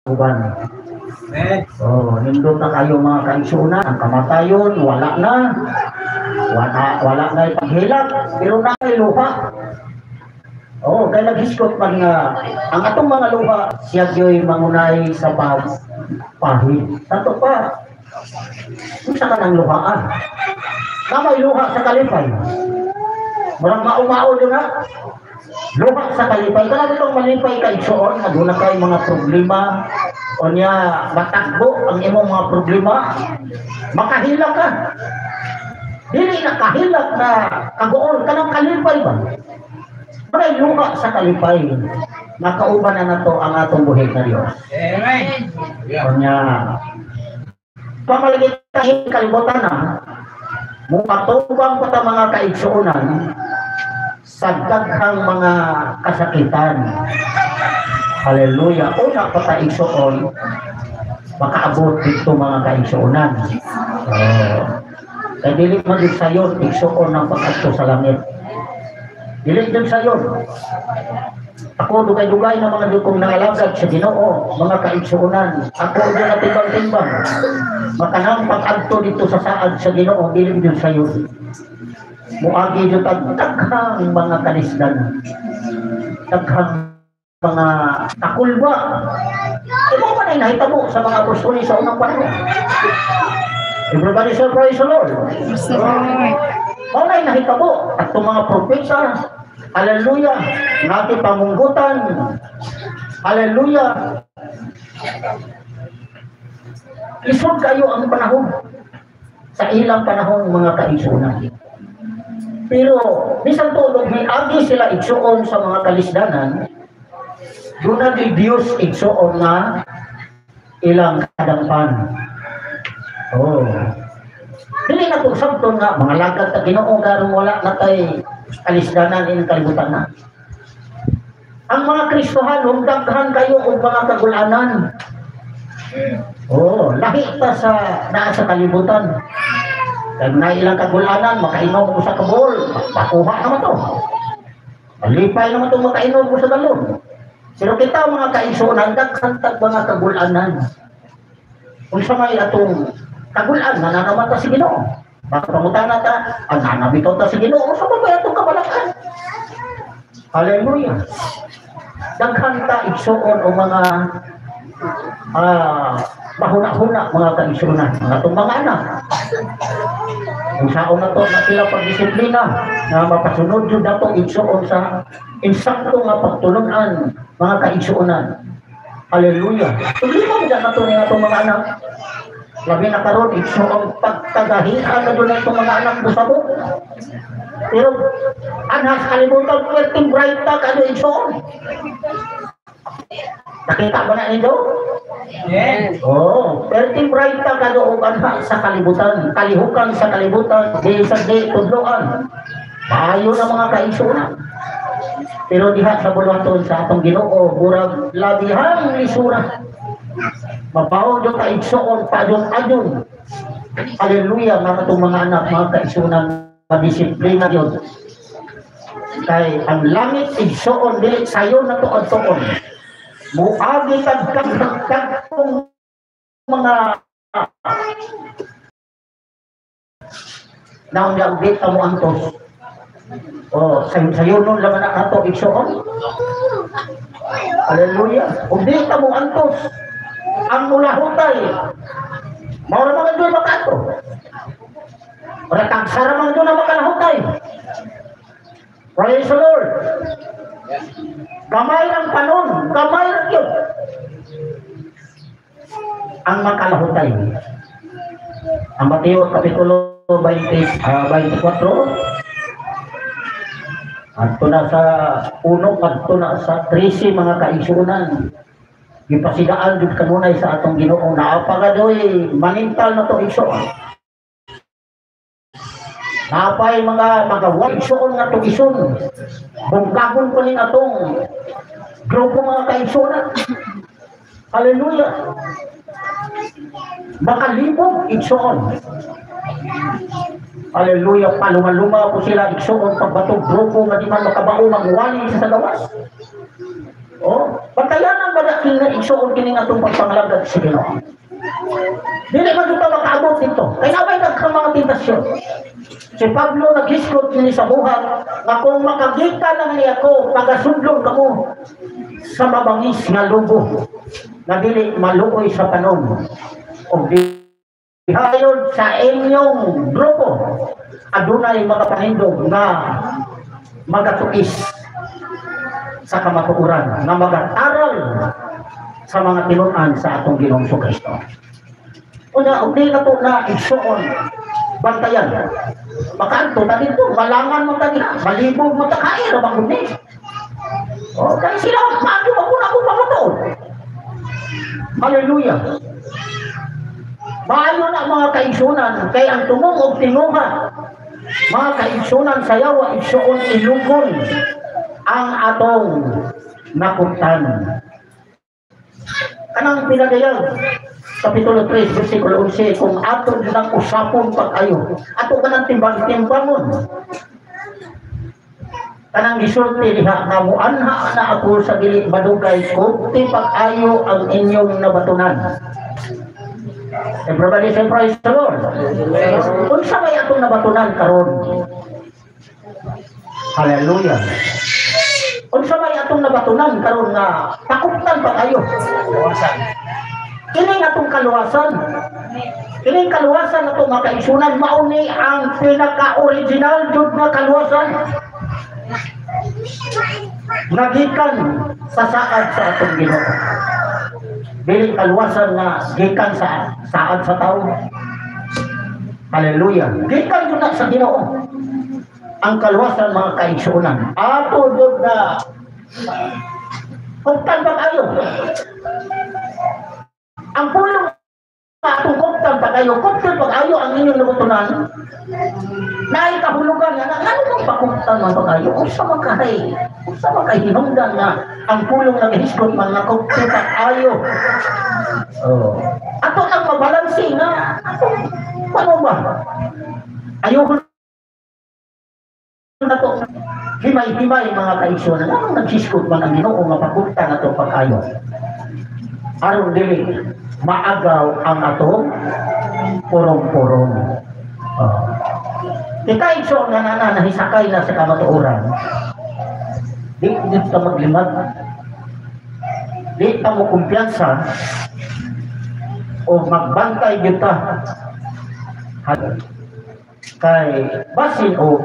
Uban. Amen. Oh, nindot na kayo, mga kaigsuonan, ang kamatayon wala na. Wala wala na ipaghilak, pero na may luha. Oh, kay naghiskot man nga ang atong mga luha siya gyoy mangunay sa pagpahid. Tanto pa. Unsa ka ng luhaan? Na may luha sa kalipay. Murag mao-mao yun na. Luha sa kalipay. Kana itong malipay ka, igsoon, aduna kay mga problema, o niya matagbo ang imong mga problema, makahilak ka. Dili na kahilak na kagool, kanang kalipay ba? Maray luha sa kalipay. Nakauban na nato ang atong buhi na Dios. Amen. O niya, pamalagi tayo kalibutan na, mukatubang pa ta, mga kaigsuonan, sa daghang mga kasakitan. Hallelujah. Una pa ta, igsuon, makaabot dito, mga kaigsuonan. Oh. Kaya dili man din sayon, igsuon, ng pag-adto sa langit. Dili din sayon. Ako, dugay-dugay na mga dukong nangalagad sa Ginoo, mga kaigsuonan. Ako doon na timbang-timbang. Makanang pag-adto dito sa saad sa Ginoo, dili din sayon. Muagi jud tag daghang mga kalisdan. Daghang mga kakulba. Imo man ay nahitabo sa mga apostoles sa unang panahon. Everybody say, "Praise the Lord." Praise the Lord. Mao na nahitabo at itong mga propeta, hallelujah, ngati pamunggutan, hallelujah. Lisod kayo ang panahon sa ilang panahon, mga kaigsuonan. Pero bisan tuod miagi sila, igsuon, sa mga kalisdanan, doon na di Diyos, igsuon, nga ilang kadampan. Oh. Dili na kung sabton nga mga lagad ta Ginoo karong wala na tay kalisdanan in kalibutan na. Ang mga Kristohanon, daghan kayo og mga kagulanan. Oh, lahi pa sa naa sa kalibutan. Kag na ilang kagulanan, makainom mo sa kabol, makuha naman to. Malipay naman to makainom mo sa galon. Pero kita, mga kaigsuonan, daghan tag mga kagulanan. Unsa may atong kagulan, nananaman ta si Ginoo. Baka pangutana ta, ang nanabitaw ta si Ginoo, sa ba atong kabalakan? Hallelujah. Daghan ta, igsuon, o mga mahuna-huna, mga kaigsuonan, mga atong mga anak. Kung saon na to na sila pagdisiplina, na mapasunod yun dato, igsuon, sa insakto nga pagtulunan, mga kaigsuonan. Hallelujah. Problema mo dyan nato ni atong mga anak. Labi na karon, igsuon, pagkagahian na doon itong mga anak mo sa. Pero anhas kalibutan, puwerteng bright ta kano, igsuon. Nakita ba na ninyo? Yes. Oh, perting bright ta kano og anha sa kalibutan, kalihukan sa kalibutan, di sa di tudloan. Maayo na, mga kaigsuonan. Pero diha sa buluhaton sa atong Ginoo, murag labihang lisura. Mabaw jud ka, igsuon, paadyon-adyon. Hallelujah, mga atong mga anak, mga kaigsuonan, madisiplina yun. Kay ang langit, igsuon, dili sayo na to adtoon. Muagi tag kag mga naong di ta mo antos. Oh, sayo sayo nun laman na ato, igsuon. Hallelujah. Ug di ta mo antos. Ang mulahutay. Mao ra mga doon makato. Ora tagsara man doon na makalahutay. Praise the Lord. Gamay ang panon, gamay ra yun ang makalahutay. Ang Mateo Kapitulo 20, 24, adto na sa 1, adto na sa 13, mga kaigsuonan. Gipasidaan jud kanunay sa atong Ginoo naa pa gadoy manintal na to, igsoon. Napay mga magawa, igsoon, nga tugison. Bungkagon ko ning atong grupo, mga kaigsuonan. Hallelujah. Makalibog, igsoon. Hallelujah. Paluma-luma po sila, igsoon, pagbatog grupo nga di man makabao magwali sa gawas. Oh, bantayan. Kuptan ba na kini, igsuon, kini nga atong pagpangalagad sa Ginoo? Dili man jud ta makaabot dito. Kay nabay daghang mga tentasyon. Si Pablo naghisgot kini sa buhat nga kung makagita lang niya ako, pagasudlong kamo sa mabangis nga lobo na dili maluoy sa panon. Og dihayon sa inyong grupo, adunay mga panindog nga magatuis sa kamatuoran, nga magataral sa mga tinunan sa atong Ginoong Kristo. Una, og di na to na, igsuon, bantayan. Makaanto ta dito, malangan mo ta diha, malibog mo ta kay ra bang ni. O, kay sila, maagi mo kung ako pamatuod. Hallelujah. Maayo na, mga kaigsunan, kay ang tumong og tinguha, mga kaigsunan, sa yawa, igsuon, ilugon ang atong nakuntan. Kanang Pinadayag, Kapitulo 3, versikulo 11, kung ato nang usapon pag-ayo, ato ka nang timbang-timbangon. Kanang gisulti diha nga muanha na ako sa dili madugay, kupti pag-ayo ang inyong nabatunan. Everybody say, "Praise the Lord." Unsa may atong nabatunan karon? Hallelujah. Unsa may atong nabatunan karon nga takuptan pag-ayo? Kaluwasan. Kini nga atong kaluwasan. Kining kaluwasan ato, mga kaigsunan, mao ni ang pinaka-original jud nga kaluwasan. Nagikan sa saad sa atong Ginoo. Dili kaluwasan nga gikan sa saad sa tao. Hallelujah. Gikan jud na sa Ginoo ang kaluwasan, mga kaigsunan. Ato jud na kuptan pag-ayo. Ang pulong nga atong kuptan pag-ayo, kuptan pag-ayo ang inyong nabatunan, naay kahulugan nga, ngano mong pakuptan man pag-ayo? Unsa man kay hinungdan nga ang pulong naghisgot man nga kuptan pag-ayo? Oh. Ato nang mabalansi nga, atong, paano ba? Ayoko na to himay-himay, mga kaigsunan. Anong naghisgot man ang Ginoo nga pakuptan ato pag-ayo? Aron dili maagaw ang atong purong-purong. Oh. Kita, igsoon, nga nana nahisakay na sa kamatuoran, di ta maglimad. Di ta mo kumpiyansa o magbantay gyud ta. Kay basin o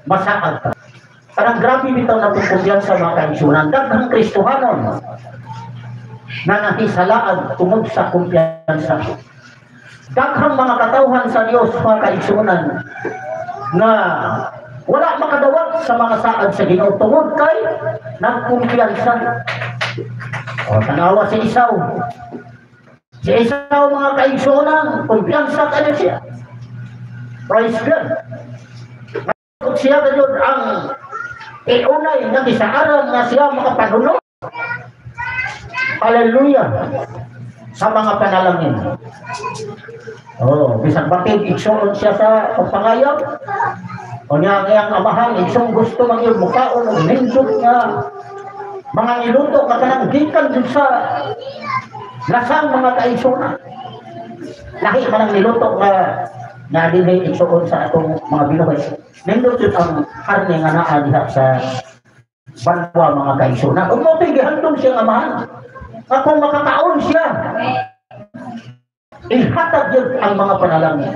masaag ta. Parang grabe bitaw na itong kumpiyansa, mga kaigsunan. Daghang Kristohanon na nahisalaag tungod sa kumpiyansa. Daghang mga katawhan sa Dios, mga kaigsunan, na wala makadawat sa mga saad sa Ginoo tungod kay nagkumpiyansa. O, tanawa si Esau. Si Esau, mga kaigsunan, kumpiyansa kaya siya. Praise God. Kung siya gayud ang iunay nga gisaaran nga siya makapanuno. Hallelujah. Sa mga panalangin. Oh, bisag bakit igsuon siya sa pagpangayab. O niya ang iyang amahan, igsoon gusto man yun mukaon og nindot nga mga niluto nga kanang gikan jud sa lasang, mga kaigsuonan. Lahi man ang niluto nga nga dinhi, igsuon, sa atong mga binuhi. Nindot jud ang karne nga naa diha sa banwa, mga kaigsuonan. Ug mao gihandom siyang amahan nga kung makakaon siya, ihatag yun ang mga panalangin.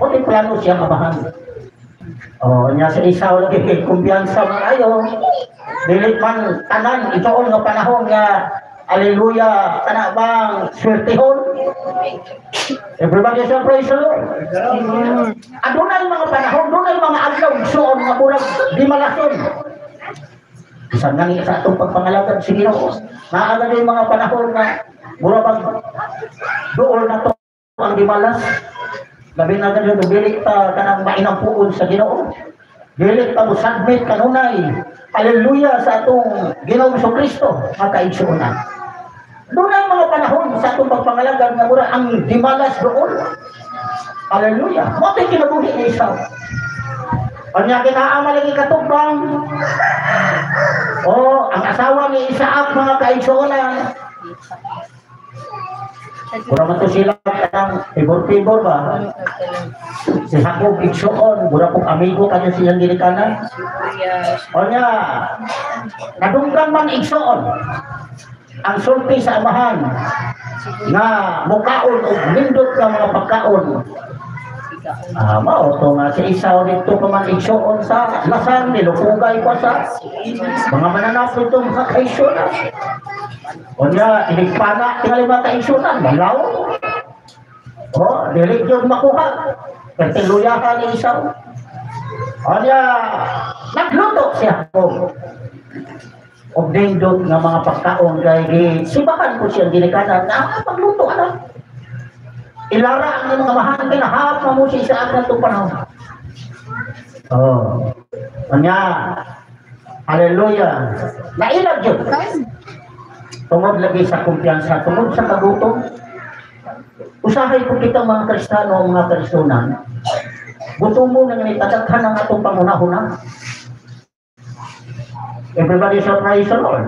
Mao plano siyang amahan. Oh, nya sa Esau lagi kumpiyansa man ayo. Dili man tanan itoon nga panahon nga hallelujah kana bang swertehon. Everybody say, "Praise the Lord." Adunay mga panahon, dunay mga adlaw, igsuon, nga murag di malason. Bisan nga ni sa atong pagpangalagad sa Ginoo, naa gani mga panahon nga mura bang duol na to ang gimalas. Labi na gani dili ta kanang mainampuon sa Ginoo. Dili ta mo submit kanunay. Hallelujah, sa atong Ginoong Kristo, mga kaigsuonan. Dunay mga panahon sa atong pagpangalagad nga mura ang gimalas duol. Hallelujah. Mao to'y kinabuhi ni Esau. Kanya kinaa lagi katubang. Oh, ang asawa ni Isaac, mga kaigsuonan. Mura man to sila kanang pibor-pibor ba? Si Jacob, igsuon, mura pong amigo kanya siyang ginikanan. O niya, nadunggan man, igsuon, ang sulti sa amahan nga mukaon og nindot nga mga pagkaon. Ah, mao to nga si Esau dito pa man, igsuon, sa lasang nilukugay pa sa mga mananap ito, mga kaigsuonan. O niya, inigpana, tingali, mga kaigsuonan, malaw. O, dili gyud makuha. Pertiluyahan ni Esau. O niya, nagluto si Jacob og nindot nga mga pagkaon kay sibahan ko siyang ginikanan na pagluto ana. Ilara ang mga amahan kay nahap mo si Isaac na itong panahon. Oh. Anya, hallelujah. Nailag yun. Tungod lagi sa kumpiyansa, tungod sa kagutom. Usahay po kita mga Kristiyano, mga Kristonan, gutom mo nang nitadaghan ang atong pangunahuna. Everybody shout, "Praise the Lord."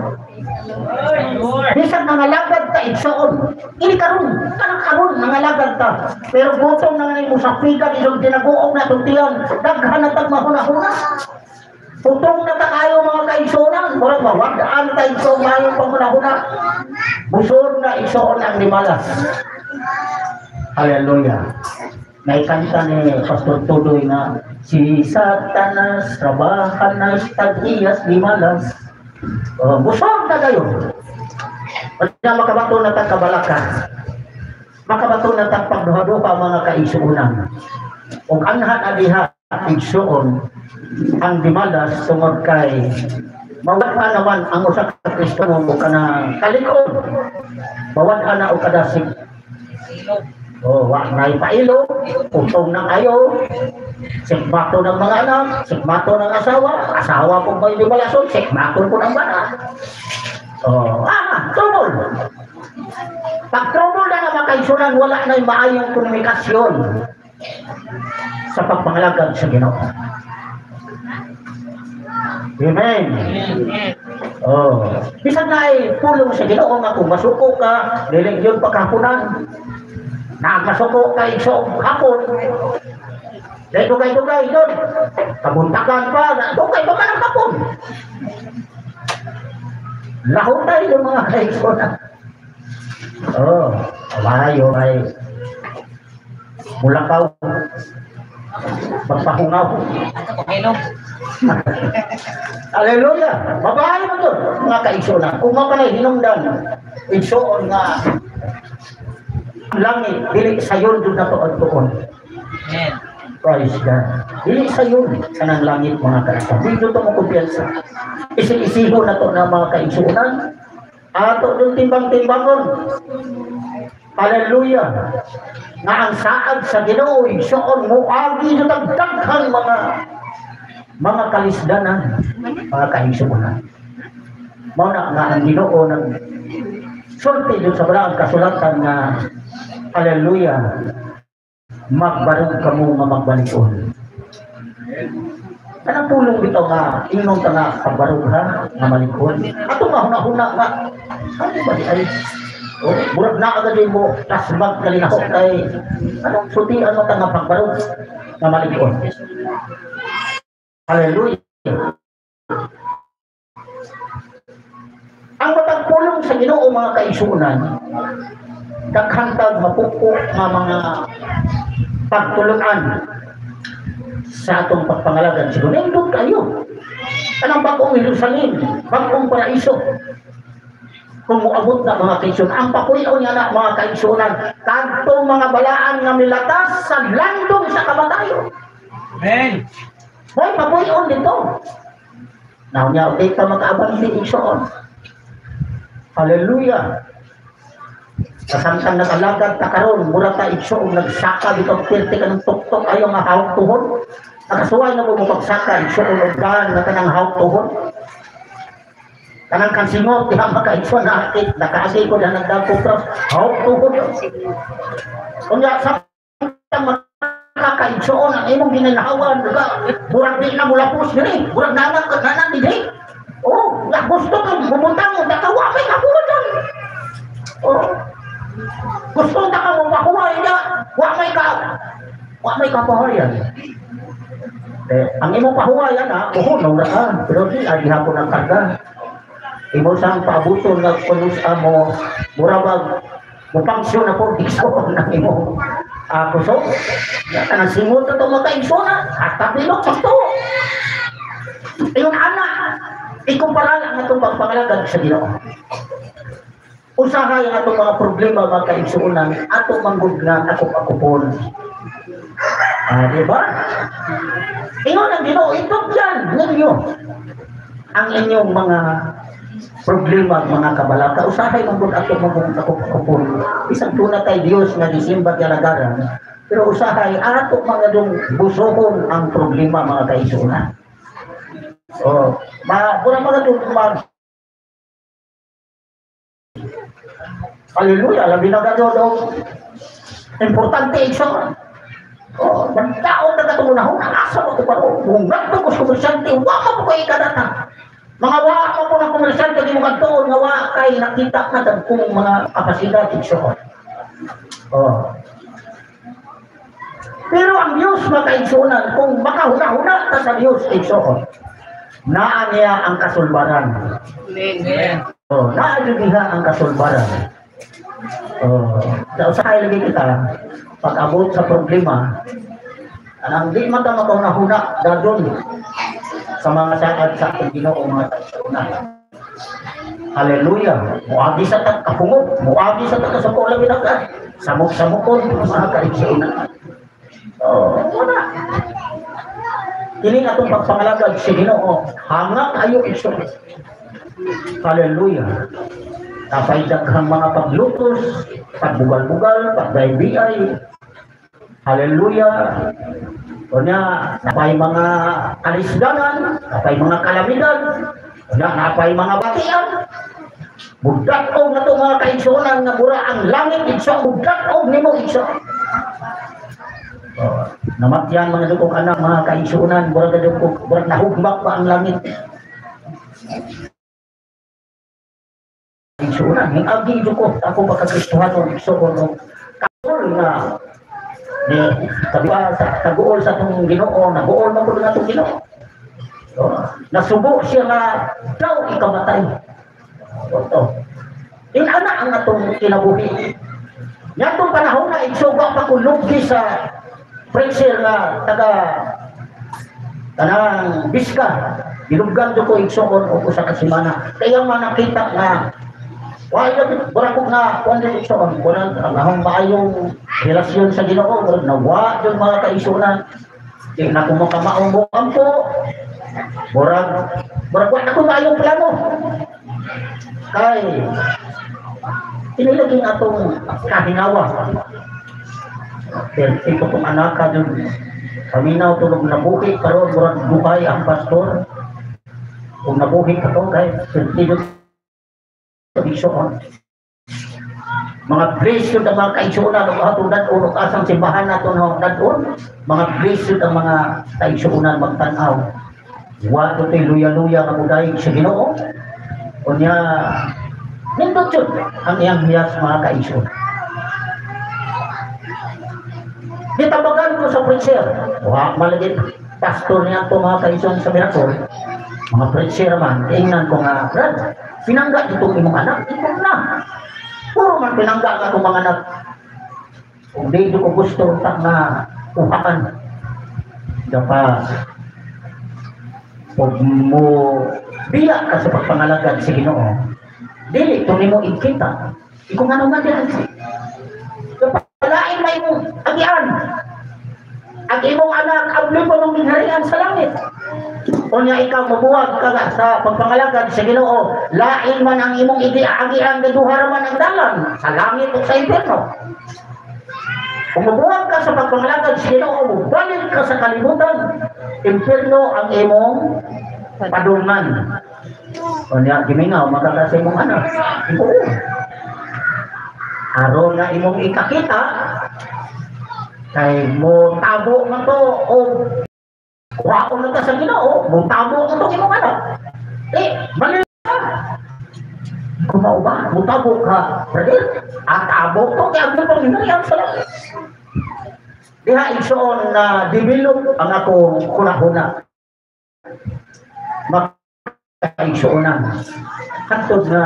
Bisan nangalagad ka, igsoon. Ini karon, kanang karon nangalagad ka. Pero gutom na nga mo sa pigan isong tinaguog na itong tiyan. Daghan na tag mahuna-huna. Putong na ta kayo, mga kaigsuonan. Murag mawadaan ta, igsoon, mayong panghuna-huna. Busod na, igsoon, ang limalas. Hallelujah. Naikanta ni Pastor Tudoy nga si Satanas trabahanas tag-iyas limalas. Oh, busog na kayo. Kaya makabato na tag kabalaka. Makabato na tag pagduha-duha, mga kaigsuonan. Ug anhan adiha, igsuon, ang dimalas tungod kay mawad naman ang usa ka Kristiyano o kanang kalikod. Mawad na og kadasig. Oh, wa na ipailo, putong ng ayo, sikmato ng mga anak, sikmato ng asawa, asawa po ba hindi malason, sikmato po ng bana. Oh, trouble. Pag trouble na naman, kaigsuonan, wala na yung maayong komunikasyon sa pagpangalagad sa Ginoo. Amen. Oh, bisan na ay pulong sa Ginoo nga kung masuko ka, dili yun pagkapunan. Na masuko ka, igsoon, hapon. Dahil dugay-dugay doon. Kabuntagan pa, na dugay pa man ang hapon. Lahutay yung mga kaigsuonan. Oh, malayo ay mulakaw, magpahungaw. Hallelujah. Babae mo doon, mga kaigsuonan. Kung mapanay hinungdan, igsoon, nga ang langit, dili sayon doon na tuon-tuon. Amen. Praise God. Dili sayon kanang langit, mga kaigsuonan. Dito to mo kumpiyansa. Isi-isiho na to na, mga kaigsuonan. Ato doon timbang-timbangon. Hallelujah. Nga ang saad sa Ginoo, igsoon, muagi sa dagdaghang mga kalisdanan, mga kaigsuonan. Mao na nga ang Ginoo nag sulti doon sa balaang kasulatan nga hallelujah, magbarog kamo nga magbalikon. Kanang pulong bitaw nga ingnon ta nga pagbarog ha nga malikon. Ato nga huna-huna nga ano ba di ay, oh, murag na agad mo tasmag kalinahok kay anong sultian mo ta nga pagbarog nga malikon. Hallelujah. Ang matag pulong sa Ginoo, mga kaigsuonan, daghan tag mapuko nga mga pagtulunan sa atong pagpangalagan sa Ginoo. Nindot kayo. Kanang bagong Jerusalem, bagong paraiso. Kung moabot na, mga kaigsuonan, ang papuyo niya na, mga kaigsuonan, kadtong mga balaan nga milatas sa landong sa kamatayon. Amen. Hoy, papuyon dito. Now niya, okay ka makaabang di, igsoon. Hallelujah. Kasamtang nakalagad ta karon, mura ta, igsoon, nagsaka bitaw pirti ka ng tuktok ayo nga hawak tuhod. Nakasuway na mo mo pagsaka, igsoon, og gaan nga kanang hawak tuhod. Kanang kansingot diha, mga kaigsoon, naakit, nakaasi ko diha nagdagko cross, hawak tuhod. Unya sa makakaigsoon ang imong ginanawan, murag di na mulapos diri, murag nanak nanak diri. Oh, Nga gusto kang bumutang, nakawa may kakuha. Oh. Gusto na ka mo makuha niya, wa may kapahayan. Eh, ang imong pahuwayan ha, muhunaw na ka, pero di adi hapon ang karga. Imo sang paabuton nga kuno sa mo, mura bag mupangsyon na po igsoon ang imong kusog. Ya, tanang singot na ito mga kaigsoon hasta bilok gusto. Ayun ana, ikumpara ang atong pagpangalagad sa Ginoo. Usahay ang atong mga problema mga kaigsuonan, atong manggug nga akop-akopon. Di ba? Ingon ang Ginoo, itugyan ninyo ang inyong mga problema, mga kabalaka. Usahay manggug atong manggug akop-akopon. Isang tuna kay Dios nga gisimba galagaran, pero usahay ato mga dong busohon ang problema mga kaigsuonan. Oh, ma pura mga dong mag Hallelujah, labi na gano'n. Importante igsoon. Oh, nagtaon na katong unahon, asa mo ko paro. Kung nagto ko sa komersyante, wa ka po kay kadata. Mga wa ka po ng komersyante, di mo kadtoon nga wa kay nakita na dagkong mga kapasidad igsoon. Oh. Pero ang Dios makaigsuonan, kung makahuna-huna ta sa Dios igsoon, naa niya ang kasulbaran. Amen. Oh, naa jud niya ang kasulbaran. Oh, usahay lagi kita pag-abot sa problema, anang di man ta makahuna-huna dadon sa mga saad sa atong Ginoo mga kaigsuonan. Hallelujah. Muagi sa tag kapungog, muagi sa tag sa labi na samok-samokon mga kaigsuonan. Oh, wala. Kini atong pagpangalagad sa Ginoo, hanga kayo igsoon. Hallelujah. Napay daghang mga paglutos, pagbugal-bugal, pagbaybiay. Hallelujah. Unya, napay mga kalisdanan, napay mga kalamidad, unya, napay mga batian. Bugat-og na to mga kaigsuonan nga mura ang langit igsoon, bugat-og nimo igsoon. Oh, namatyan mga dukong anak mga kaigsuonan, murag dukong, murag nahugmak pa ang langit. Igsuonan, hingagi ko ako pagkakristuhanon igsoon og kaol nga ni tabiwa sa taguol sa atong Ginoo, naguol man pud nga atong Ginoo. Oh, nasubo siya nga daw ikamatay. Oh. In ana ang atong kinabuhi. Ngadtong panahon na igsuba pa ko luggi sa preacher nga taga tanang Biska. Giluggan do ko igsuon og usa ka semana. Kaya man nakita nga wala mura ko nga kuan din igsuon, kuan ang ahong maayong relasyon sa Ginoo, murag nawa jud mga kaigsuonan. Di na ko makamaong mo ampo. Murag murag wa na ko maayong plano. Kay tinilaging atong kahinawa. Pero ito kong anak ka dun, paminaw tulog nabuhi, karon murag buhay ang pastor. Kung nabuhi ka to, kay sentido igsoon. Mga grace yun ang mga kaigsuonan, ang atong dadon, o asang simbahan nato no dadon, mga grace yun ang mga kaigsuonan magtan-aw. Wa to tay luya-luya nga mudayeg sa Ginoo. Unya nindot yun ang iyang hiyas mga kaigsuonan. Gitabagan ko sa preacher. Wa malagi pastor niya to mga kaigsuonan sa Miracle. Mga preacher man, ingnan ko nga, Brad, pinangga itong imong anak, itong na. Puro man pinangga nga itong mga anak. Kung di ko gusto ta nga uhakan. Dapat pag mo biya ka sa pagpangalagad sa Ginoo, dili ito nimo ikita. Ikaw nga naman din. Palain may imong agian. Ang imong anak, abli pa mong gingharian sa langit. Unya ikaw mabuwag ka sa pagpangalagad sa Ginoo, lain man ang imong agian, duha man ang dalan sa langit o sa impierno. Kung mabuwag ka sa pagpangalagad sa Ginoo, balik ka sa kalibutan, impierno ang imong padulngan. Unya gimingaw magka sa imong anak. Oo. Aron nga imong ikakita kay mo tabo man to o kuhaon na ta sa Ginoo, mo tabo man to imong anak. Eh, mali Kumao ba? Mutabo ka, brother. At abo ko, kaya ang pang sa langit. Diha, igsoon, na develop ang akong huna-huna. Makaigsuonan. Hantod nga,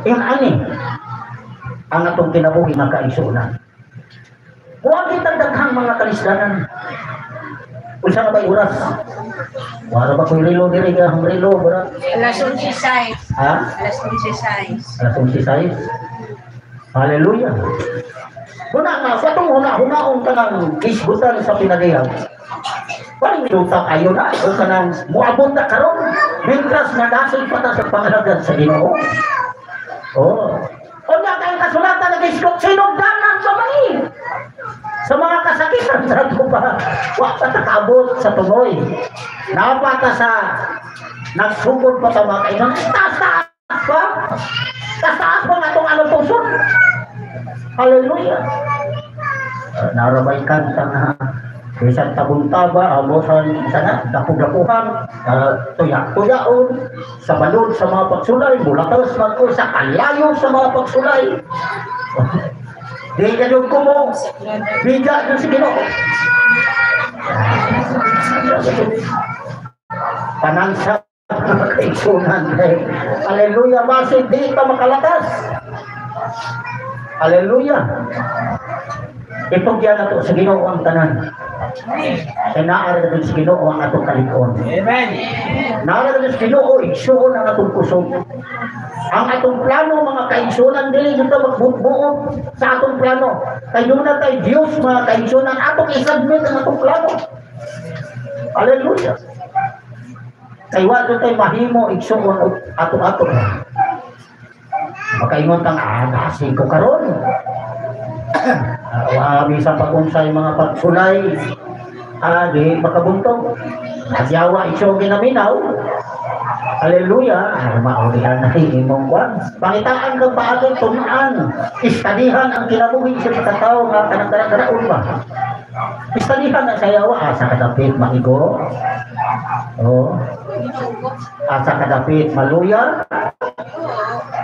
yung ani, ang atong kinabuhi, mga kaigsuonan. Huwag kitang daghang mga kalisdanan. Unsa na ba'y oras? Wala ba ko'y relo diri nga ang relo bara? Alas 11:06. Ha? Alas 11:06. Alas 11:06. Hallelujah. Huna nga, sa itong huna-hunaon ka ng isgutan sa pinagayag. Parang luta kayo na, o ka nang muabot na karon, mientras nadasig pa ta sa pangalagad sa Ginoo. Oh. O nga kayong kasulatan nag-iskot, sinugdanan sa mga sa mga kasakitan sa tupa, wa pa ta kaabot sa tumoy. Napata sa nagsugod pa sa mga kainan, taas-taas pa. Taas-taas pa nga itong anong puso. Hallelujah. Narabay kanta nga bisan tabong-taba, amosan sana, dapo-dapuhan, tuya-tuyaon, sa balod sa mga pagsulay, mulatos man ko sa kalayo sa mga pagsulay. Di ka doon ko mo, biga doon sa Ginoo. Panangsa kaigsunan. Hallelujah, basi di ka makalatas. Hallelujah. Itugyan na to sa Ginoo ang tanan. Kay naa ra sa Ginoo ang atong kalig-on. Amen. Naa ra sa Ginoo igsuon ang atong kusog. Ang atong plano, mga kaigsuonan, dili jud ta magbuot sa atong plano. Kay duna kay Dios, mga kaigsuonan, atong isubmit ang atong plano. Hallelujah. Kay wa jud tay mahimo, igsuon, og ato-ato. Makaingon kang dasig ko karon. Wa bisan pa kung sa mga pagsulay, di makabuntog. Nagyawa isyo ginaminaw. Hallelujah. Ay, maulihan na imong kwan. Pangitaan kang paagay, tunaan. Istadihan ang kinabuhi sa pagkatao nga kanang karang ba. Istadihan ang sayawa. Asa kadapit maigo. Oh. Asa kadapit maluya.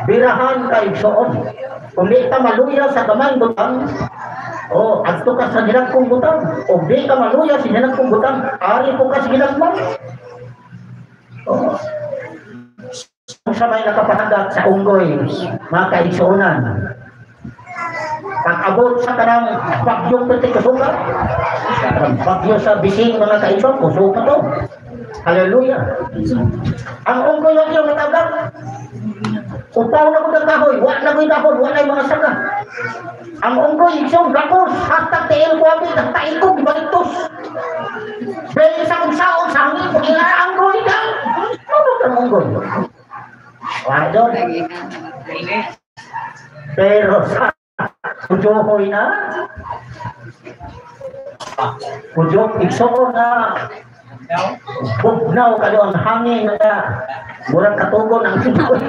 Birahan kay igsoon. Kung di ka maluya sa gamay butang, oh, adto ka sa ginagkong butang. O di ka maluya sa ginagkong butang, ari po ka sa ginagmay. Oh. Kung sa may nakapahagat sa unggoy, mga kaigsuonan, pag-abot sa kanang bagyong pati kusuka, kanang bagyo sa bising, mga kaigsoon, kusuka to. Hallelujah. Ang unggoy ang iyong natagak. Upaw na ko ng kahoy, wa na ko'y dahon, wa na mga sanga. Ang unggoy, igsoon, gakos, hastag tiil ko abit, ang tail ko, gibaliktos. Dahil sa kong saon, sa hangin, pag anggoy ka. Ano ang unggoy? Wala doon. Pero sa kujohoy na, kujok, igsoon na, bugnaw ka doon, hangin na, murang katugon ang unggoy.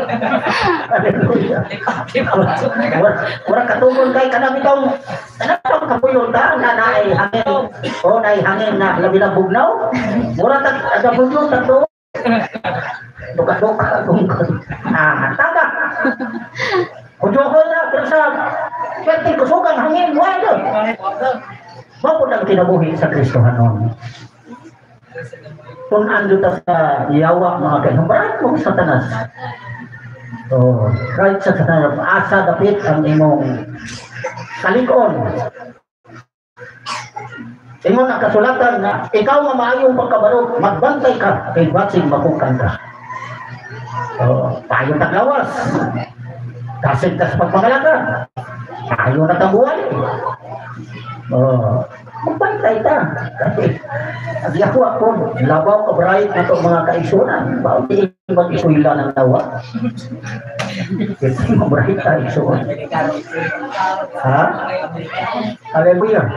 Hallelujah. Murang katugon kay kanang itong kapuyon ta na naay hangin. O naay hangin na labi na bugnaw. Murang tag agabugnaw tagto. Duka-duka kung taga. Kujohoy na pero sa pwede kusugang hangin wala doon. Mao ang kinabuhi sa Kristohanon. Kung ando ta sa yawa, mga kaibigan, mo Satanas. Oh, right sa Satanas, asa dapit ang imong kalig-on. Ingon ang kasulatan na ikaw nga maayong pagkabarog, magbantay ka kay batsing makukan ka. Oh, payo taglawas. Kasig kas pagpangalaga. Payo na tambuhay. Oh, magbantay ta. Kasi agyawa po, labaw ka bright na ito mga kaisunan. Bawang mag-isuila ng tawa. Kasi mabright ta isuon. Ha? Hallelujah.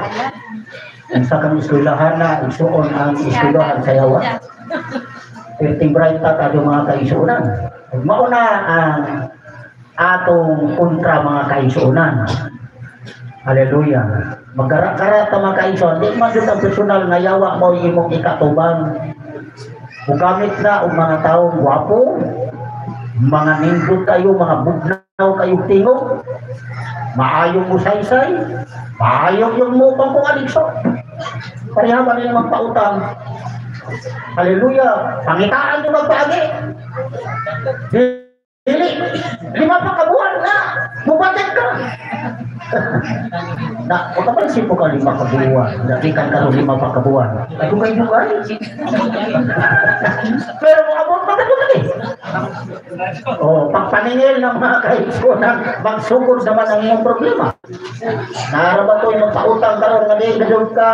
Ang sa kang eskwelahan na isuon ang eskwelahan sa yawa. Perting bright ta tayo, mga kaisunan. Mauna ang atong kontra, mga kaisunan. Hallelujah. Magkara-kara ta, mga kaison, di man jud ang personal nga yawa mo imong ikatubang. Mugamit na og mga taong gwapo, Mga nindot kayo, mga bugnaw kayo tingog, maayong musaysay, maayong yung mo pang kung aligso. Pareha ba nila magpautang? Hallelujah! Pangitaan nyo magpaagi. Dili, 5 pa kabuan na, mubatid ka. Na, kung kapansin po ka 5 ka buwan, dakikan ka 5 pa kabuan. Ay, dugay-dugay. Pero abot pa ka dugay. Oh, pagpaningil ng mga kaigsunan, magsugod naman ang iyong problema. Naraba ko yung magpautang karon nga di gadud ka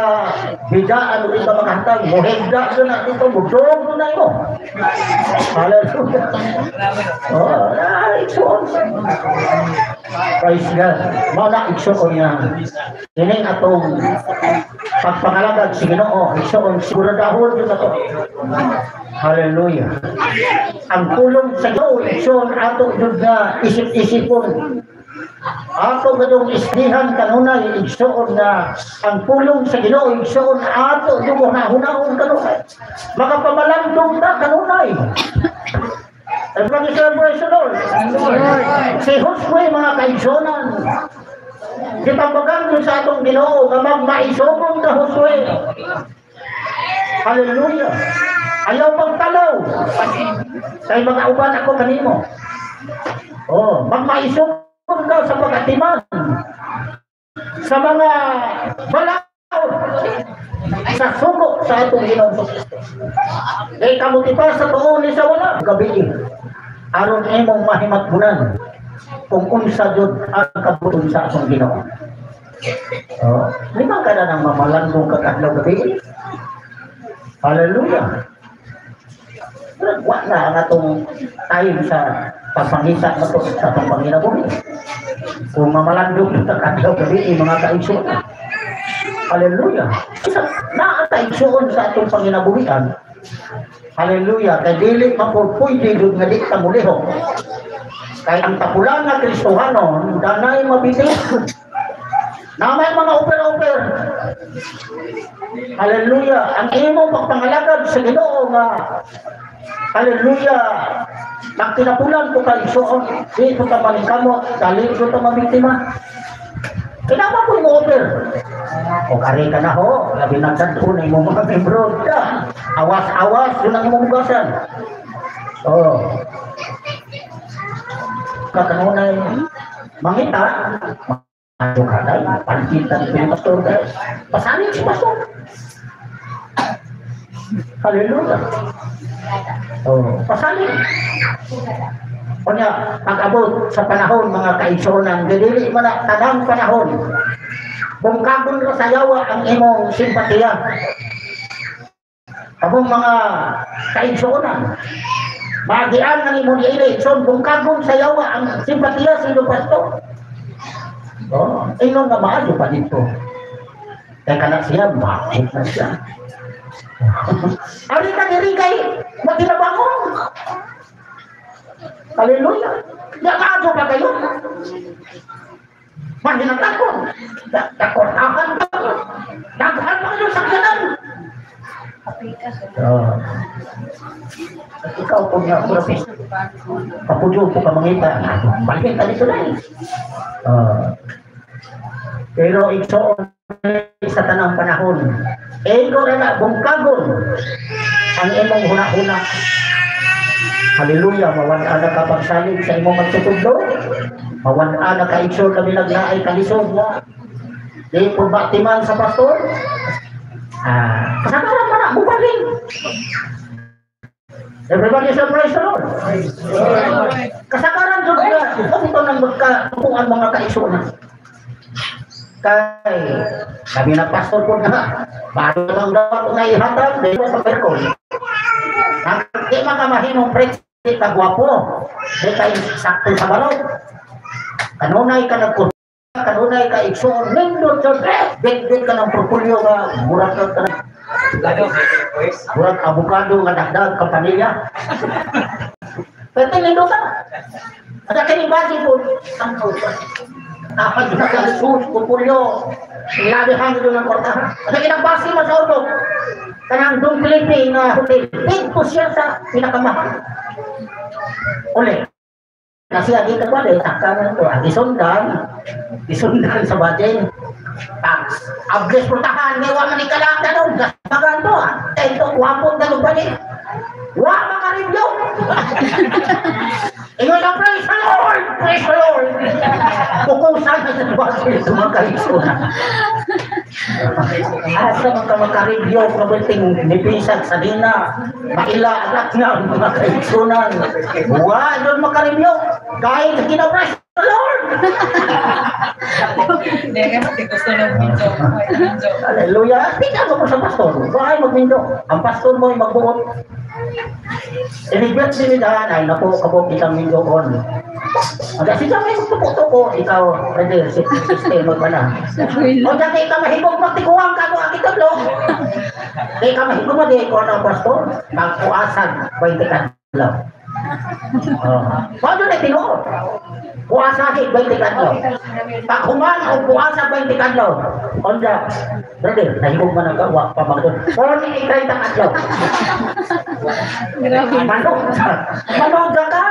bidaan o di ka makahatag, muhigda doon na dito, mudog doon na imo. Hallelujah. Oh, igsuon. Praise God. Mao na, igsuon niya. Kining atong pagpangalagad sa Ginoo, igsuon, siguradahon jud ato. Hallelujah. Ang pulong sa Ginoo, igsuon, ato jud nga isip-isipon. Ato gadong isdihan kanunay, igsuon, nga ang pulong sa Ginoo, igsuon, ato jud hunahunaon kanunay. Makapamalandong ta kanunay. Everybody say, "Praise the Lord." Si Josue, mga kaigsunan, gitambagan yun sa atong Ginoo nga magmaisugon ka, Josue. Hallelujah. Ayaw pagtalaw. Kay mga uban ako kanimo. Oh, magmaisugon ka sa pagatiman sa mga balaod sa sugo sa atong Ginoong Kristo. Kay kamuti pa sa tuon ni sa wala gabi aron imong mahimatbunan kung unsa jud ang kabuton sa atong Ginoo. Oh, lima ka na nang mamalandong kag adlaw gabi. Hallelujah. Pero wa na ang atong time sa pagpangita na to sa atong panginabuhi. Kung mamalandong ka adlaw gabi, mga kaigsoon. Hallelujah. Isa naa ta, igsoon, sa atong panginabuhian. Hallelujah. Kay dili man po pwede jud nga di ta mulihok. Kay ang tapulan nga Kristohanon, danay mabiti. Na may mga offer-offer. Hallelujah. Ang imong pagpangalagad sa Ginoo nga, hallelujah, nagtinapulan ko kay igsoon, di ko ta maningkamot, dali ko ta mabiktima. Kinama ko mo offer. O kari ka na ho, labi na sa na imong mga membro ka. Awas-awas, yun ang imong hugasan. Oh. Kakanunay, mangita, ano ka na, pansitan ni pastor ka. Pasanin si pastor. Hallelujah. Oh, pasanin. Kunya, pag-abot sa panahon, mga kaigsuonan, dili man na tanang panahon. Bungkagon ra sa yawa ang imong simpatiya. Kamong mga kaigsuonan, maagian ang imong niili, so bungkagon sa yawa ang simpatiya sa imong pastor. Oh, ingon nga maayo pa dito. Kaya kana siya, bakit na siya? Ari ka diri kay matinabangon. Hallelujah. Ya maayo pa kayo. Mahinatakon. Dakortahan ka. Daghan pa kayo sakyanan. Oh. At ikaw po nga, kapudyo po ka mangita. Balik ka dito na eh. Pero igsoon sa tanang panahon, ego ra na bungkagon ang imong huna-huna. Hallelujah, mawan-an na ka pagsalig sa imong magtutudlo. Mawan-an na ka, igsoon, kami nagnaay kalisod nga. Di po batiman sa pastor? Ah, kasagaran man na, bubalin. Everybody say, "Praise the Lord." Kasagaran jud nga, ito nang magkatupuan, mga kaigsuonan. Kay, sabi na pastor ko na, bago lang daw nga ihatag, di ba sa perkon. Di man ka mahimong preach, di ka gwapo, di ka sakto sa balot. Kanunay ka nagkur kanunay ka, igsoon, nindot jud, bit-bit ka ng portfolio nga murag ka na murag abukado nga dagdag ka pamilya. Pero nindot ka. Ada kini basi po, ang dapat na ka Jesus, portfolio, labihan doon ang kwartahan. Ada kinabasi mo sa auto, kanang Dong Felipe nga hotel, dito siya sa pinakamahal. Uli. Kasi agi ka ba, takka na ito. Agi sundan, isundan sa batin. Tax. Ablis putahan, may wa man ikalang tanong, gasbagan to. Ito, wapot na balik. Wa makaribyo. Ingon na, "Praise the Lord! Praise the Lord!" Pukusan na sa basin sa mga kaigsuonan. Asa man ka makaribyo, kabuting nipisag sa dina, maila anak nga mga kaigsuonan. Wa doon makaribyo. Kahit sa "Praise the Lord!" Hindi, kasi gusto ng video. Video. Hallelujah. Tingnan mo sa pastor. Bakit magmindo? Ang pastor mo ay magbuot. Inibet si Nidahan, ay naku, kabog itang mindoon. Ang kasi kami magtuko-tuko, ikaw, brother, si sistema ka na. O dati ka mahibog magtikuang ka mo, akit tatlo. Di ka mahibog mo, di ko na pastor. Magpuasan, 20 kadlaw. Oh. Paano na tinuod? Puasa 20 kadlaw. Paghuman o puasa 20 kadlaw. Onda, brother, nahibog man ang gawa pa mga doon. Only 30 kadlaw. Grabe. Manood ka. Manood ka.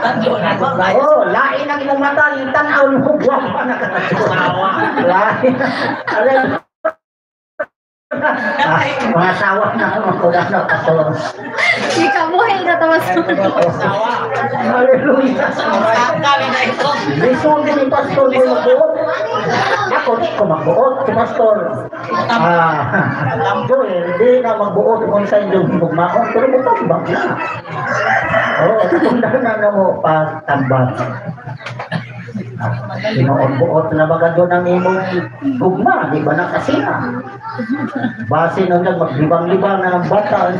Tatlo na. Oh, lain ang imong mata, yung tanaw mo, buwang pa na ka. Lain. Alay. Ah, mga asawa na ako, kuda na pastor. Ikabuhi na tawas. Hallelujah. Kami na ito. Lisod din ni pastor mo magbuot. Ako, di ko magbuot. Si pastor. Ah, Joel, di na magbuot kung sa inyong hugmaon, pero mo tambak na. Oo, oh, katungdan na na mo pagtambak. Tinuod buot na baga doon ang imong gugma, di ba na kasi na? Base na lang, maglibang-libang na ng bata,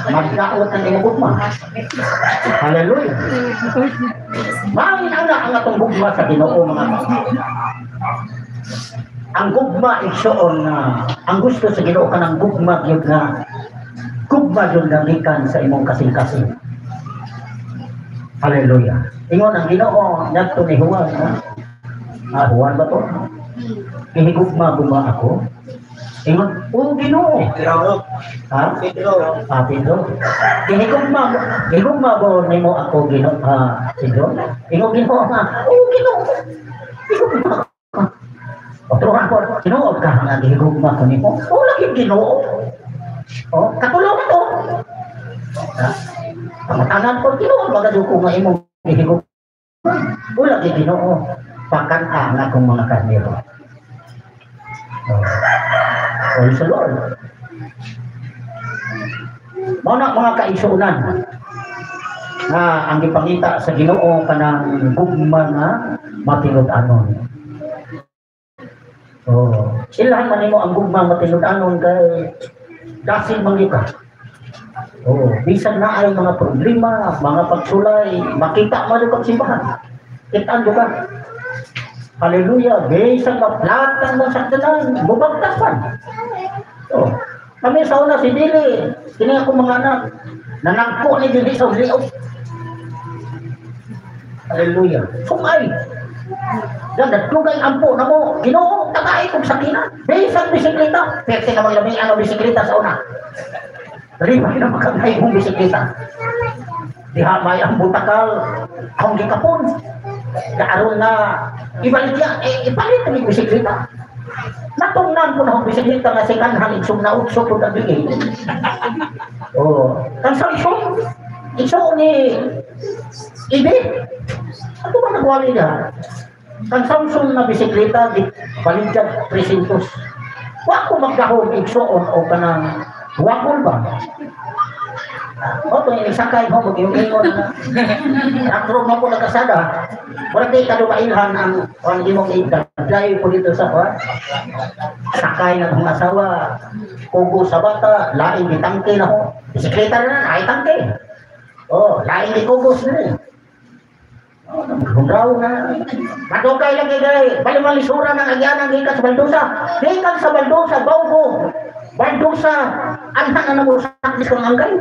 magdaot ng imong gugma. Hallelujah. Maangin ang ang atong gugma sa Ginoo, mga kapatid. Ang gugma, igsoon, na ang gusto sa Ginoo kanang gugma gyud nga gugma gyud nga gikan sa imong kasing-kasing. Hallelujah. Ingon ang Ginoo ngadto ni Juan, ha? Ah, Juan ba to? Gihigugma gugma ako. Ingon, "Oh Ginoo." Pedro. Ha? Pedro. Ah, Pedro. Gihigugma, gihigugma ba nimo ako, Ginoo, ah, Pedro? Ingon Ginoo nga, "Oh Ginoo. Gihigugma ka." Otro ko, tinuod ka nga gihigugma ko nimo. Oh, lagi Ginoo. Oh, katulong to. Ha? Pangutanan ko, tinuod ba ko nga imong gihigugma? Oh, lagi Ginoo. Pakan-a nga akong mga karnero. Oh. Praise the Lord. Mao na, mga kaigsuonan, nga ang gipangita sa Ginoo kanang gugma nga matinud-anon. Oh, ilhan man nimo ang gugma matinud-anon kay dasin man gyud ka. Oh, bisan na ay mga problema, mga pagsulay, makita man jud kang simbahan. Kitaan jud ka. Hallelujah, bisan maplatan mo sa tanan, mubagtas man. Oh, kami sa una si Dili, kini ako mga anak, nanagpo ni dili sa liog. Hallelujah. Sungay. Yan, nagtugay ampo na mo. Ginoo, tagay kong sakina. Bisan bisikleta. Pwede ka maglami ang bisikleta sa una. Ribay na makagay kong bisikleta. Diha may ang butakal, akong gikapon. Kaaron na, ibalik ya, eh, ipalit ang bisikleta. Natungnan ko na akong bisikleta nga second hand, igsong na utso ko na bigay. Oh, kan sa isong, isong ni Ibi. Ano ba nagwali niya? Kan Samsung na bisikleta, di baligyan 300. Wa ko magdahom igsuon o kanang wakol ba? O, itong inisakay mo, mag-ingon na. Nakro mo ko nakasada. Wala di ka dumailhan ang imong i-drive ko dito sa kwa. Sakay na akong asawa. Kugo sa bata, laing gitangke na ho. Bisikleta na na, ay tangke. Oh, laing gikugos na rin. Oh, Humraw na. Madugay lang kay bali malisura ng agyanan gikan sa Baldosa. Gikan sa Baldosa, Baugo. Baldosa, anha na namo sa kong anggay.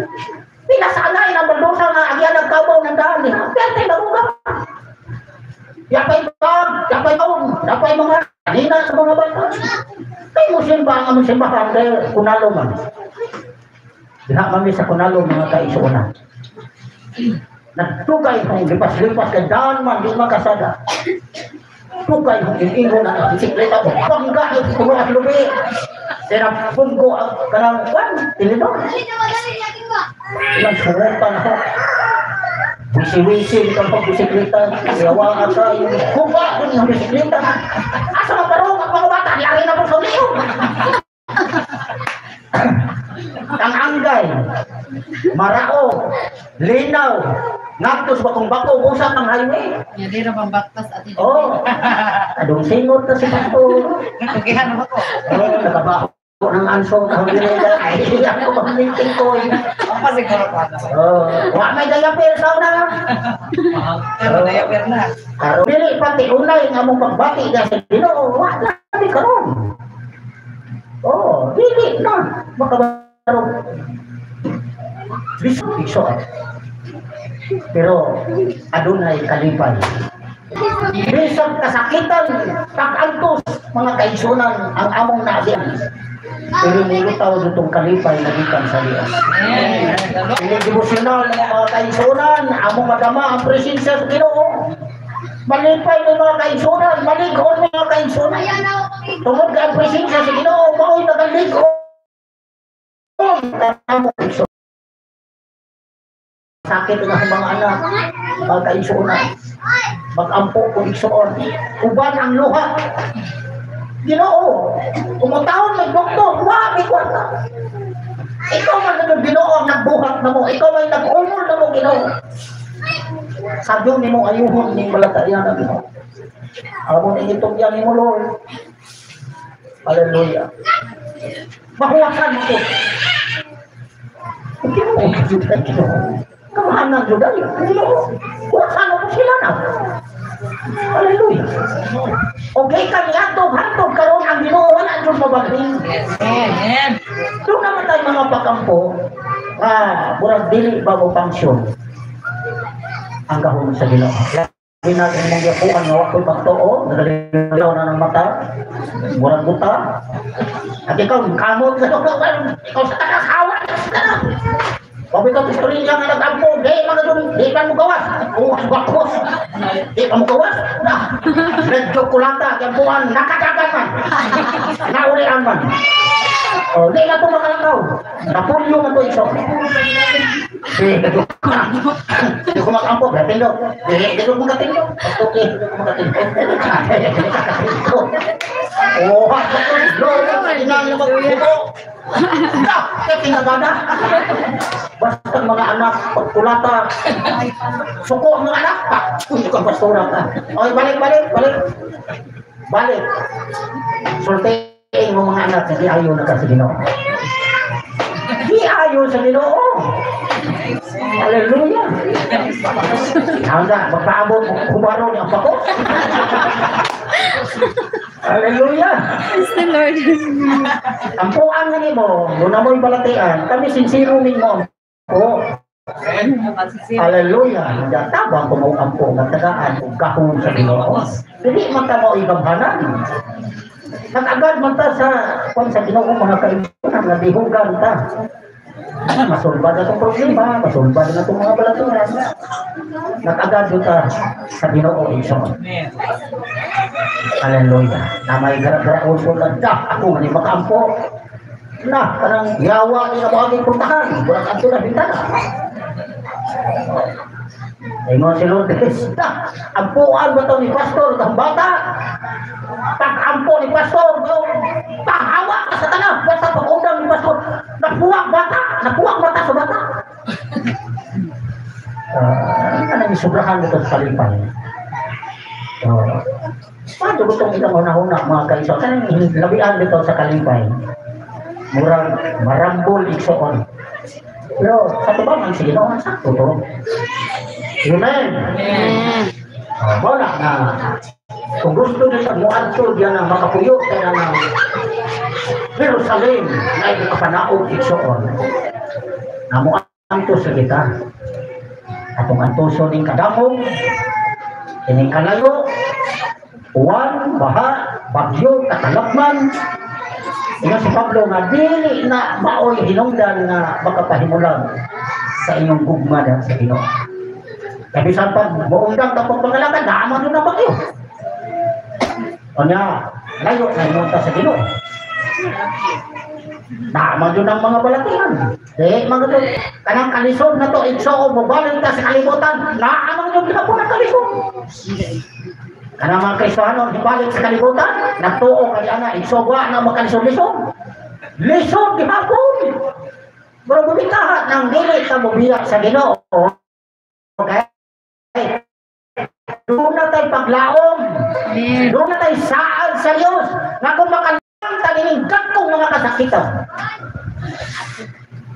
Pila sa angay ng Baldosa nga agyanan kabaw ng daan. Perte na ruga. Yapay bag, yapay taon, yapay mga kanina sa mga bata. Kay mo simba ang among simbahan kay kunalo man. Diha mami sa kunalo, mga kaisuonan. Nagtukay kong lipas-lipas kay daan man di makasada. Tukay kong iingon na bisikleta ko. Bangga ko puno at lubi. Kaya punggo ang kanang kwan, tinidor. Ilang sungutan ako. Wisi-wisi kang pagbisikleta. Yawa ka yung kuba kung yung bisikleta. Asa maparong ang mga bata, lari na po sa liyo. Ang anggay, marao, linaw, ngaktos bakong bako, usap ang highway. Hindi na bang baktas at ito. Oo. Adong singot na si Pastor. Natugihan na ako. Oo, nakabaho ng anso na huli. Ay, ako mag-meeting ko. Ang pasiguro ko. Oo. Wa may dayapir sa una. Pero diaper na. Karon dili pati unay nga among pagbati na sa Ginoo, wa na mi karon. Oo, dili na makabarog. Biso igsoon. Pero adunay kalipay. Bisag kasakitan, pag-antos, mga kaigsunan ang among naagian. Pero nilutaw ditong kalipay na gikan sa Dios. Ini devotional ng mga kaigsunan, among madama ang presensya sa Ginoo. Malipay ng mga kaigsunan, malig-on ng mga kaigsunan. Tungod kay ang presensya sa Ginoo, mao'y nagalig-on. Kanamo igsoon. Sakit ng mga anak, mga kaigsunan. Mag-ampo kung igsoon. Uban ang luha. Ginoo, umutaon may doktor, wa may kwarta. Ikaw man na Ginoo ang nagbuhat na mo, ikaw man nag-umol na mo, Ginoo. Sadyo nimo ayuhon ning balatayan na Ginoo. Amo ning itugyan nimo, Lord. Hallelujah. Mahuwasan mo to. Ginoo, Ginoo. Kamahanan jud ay, Ginoo. Huwasan mo sila na. Hallelujah. Okay kami atog hantog karon ang Ginoo wala jud mabalhin. Amen. Doon naman tayo mga pakampo, murag dili ba mo function ang gahom sa Ginoo. Labi na imong gipuan nga wa ko'y pagtuo, nagalilaw na ng mata, murag buta. At ikaw kamot ka ikaw sa taas awa ka sa taas. Wabi ka istorya nga nag-ampo, di man dun, di man mo gawas. Uwas bakos. Di pa mo gawas. Na. Medyo kulata, gampuan, nakadagan man. Naulian man. Oh, di na to makalakaw. Napulyo man to iso. Di ko makampo, gatindog. Di ko makatindog. Okay, di ko makatindog. Oh, Lord, inang magbuo. Na, tinagada. Basta mga anak pagkulata. Suko ang mga anak. Uy, kang pastora ka. Oy, balik, balik, balik. Balik. Sultiin mo mga anak kasi ayaw na ka sa Ginoo. Di ayaw sa Ginoo. Hallelujah. Hangga, magpaabot, humaro niya ang pako. Hallelujah. Praise the Lord. Ampuan nga nimo, muna mo'y balatian, kami sinsiro ninyo. Po. Hallelujah. Tabang ko mo ampo nga tagaan og gahom sa Ginoo. Dili man ta mo igamhanan. Nag-agad man ta sa kwan sa Ginoo mga kaibigan nga dihugan ta. Masulba na itong problema, masulba na itong mga balaturan. Nag-agad yun ta sa Ginoo igsoon. Hallelujah. Na may gara-gara uso na da, ako nga ni makaampo. Na, kanang yawa ni na mo aging puntahan. Murag adto na bintana. Ingon si Lourdes, da, ampuan ba to ni Pastor ang bata? Pag-ampo ni Pastor, pahawa ka sa tanan. Basta pag-undang ni Pastor, napuwang bata, napuwang mata sa bata. Anong isubrahan ito sa kalipay? Paano gustong ilang una-una mga kaiso? Kanang labian dito sa kalipay. Murag marambol igsoon. Pero sa tubangan sige noon sakto to. Amen. Amen. Wala na. Kung gusto niyo sa muadto diyan ang makapuyo kaya ng Jerusalem na ikapanaog igsoon. Namuanto sa kita. Atong antuso ning kadamong, ining kalayo, uwan, baha, bagyo, katalakman. Ingon si Pablo nga dili na maoy hinungdan nga makapahimulan sa inyong gugma sa Ginoo. Kaya bisan pag buundang tapos pangalakan, daaman yun ang bagyo. O niya, layo na yun ta sa Ginoo. Daaman yun ang mga balatian. Eh, mga to, kanang kalisod na to, igsoon, mobalik ta sa kalibutan, naaman yun gihapon ang kalisod. Kanang mga Kristiyano, hibalik sa kalibutan, nagtuo kay ana, igsoon, na makalisod-lisod. Lisod gihapon. Pero bumitahat ng dili ka mubiyak sa Ginoo. Okay? Doon na tayo paglaom. Amen. Doon na tayo saad sa Diyos. Na kung makalang tanining gagkong mga kasakitan.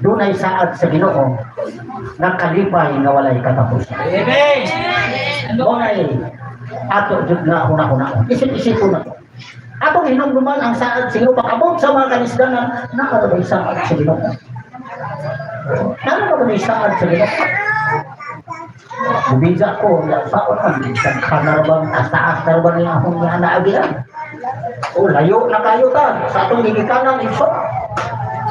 Doon ay saad sa Ginoo na kalipay nga walay katapusan. Amen. Mo na ato jud nga huna-huna. Isip-isip ko na to. Atong hinumduman ang saad sa Ginoo pag-abot sa mga kalisdanan, naa ba saad sa Ginoo? Naa ba saad sa Ginoo? Bubija ko, ya saon man, daghan na bang taas na ba niya akong nga naagian? O layo na kayo ta sa atong gigikanan igso.